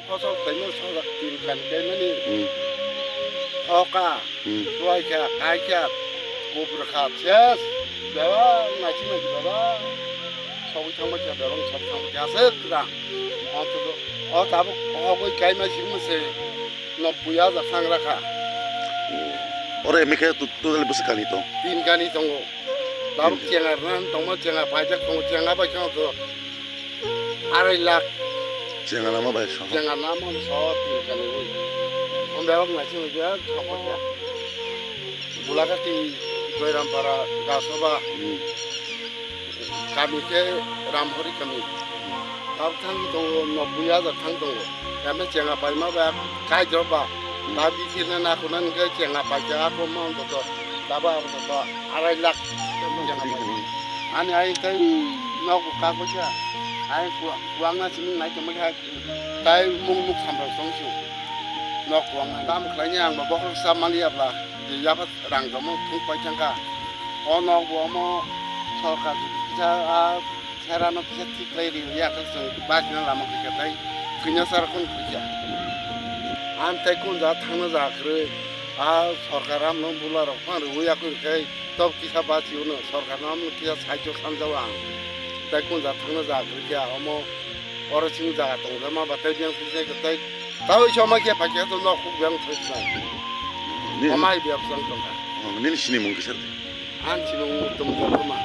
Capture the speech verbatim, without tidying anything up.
Sosok taima sosok tin kani kaimani. Hmm. Hoka, hmm, tuaikha, kaikha, kubrwkha, ses, bebak naising naising bebak. Sogwi thangbaikha, bebak sogwi thangbaikha, aswk kwrang. O tabuk hogwi kaima simi se, nobboi hajar thang rakha. Oro emikhe tu-, totally bwswk kani tong? Tin kani tongo. Tabuk chenga rwna tongma, chenga paijak tongo, chenga bai kheno to arai lakh. Chenga lama bai soho. Chenga lama soho tin kani wi. Hwnba ok naising wi ya, soho ya. Bulagati Joyrampara Gasoba. Hmm. Kami khe Ramhori kami. Tabuk thang tongo, nobboi hajar thang tongo. Kami chenga paima ba, kaijrok ba. Ta bisirna nakhornani khe chenga paikha, ako ma wngkha to, daba ako to, arai lakh chenga paikha. Ani ai tei nogo kakoisa, ai kuang, kuangna simi nai tongma khe, tai mung nuk samrok tong sio. Nok kuangna dam khlaini ang bo bokhorok sa mali abla, je yapha rang tongmo thung pai thangkha. O nok bo omo sorkar jodi kisa a Sera no kisa thik khlai ri ya khe chwng bachina lama khe khe tai thwina sar khon khe khe. Ang tai kun ja thangna ja kwrwi a sorkar amno bula rok phang rwi ya khe khe tok kisa bachi uno sorkar no amno kisa saicho sanjao ang. Tai kun ja thangna ja kwrwi khe omo oro chini jaga tong ja ma ba tai biang thwi sai khe tai tao iso ma khe phai khe to nok khuk biang thwi sai. Ni- Amai biap sang tong kha. Oh, nini sini mung kisa de? Ang sini mung tum tong ma.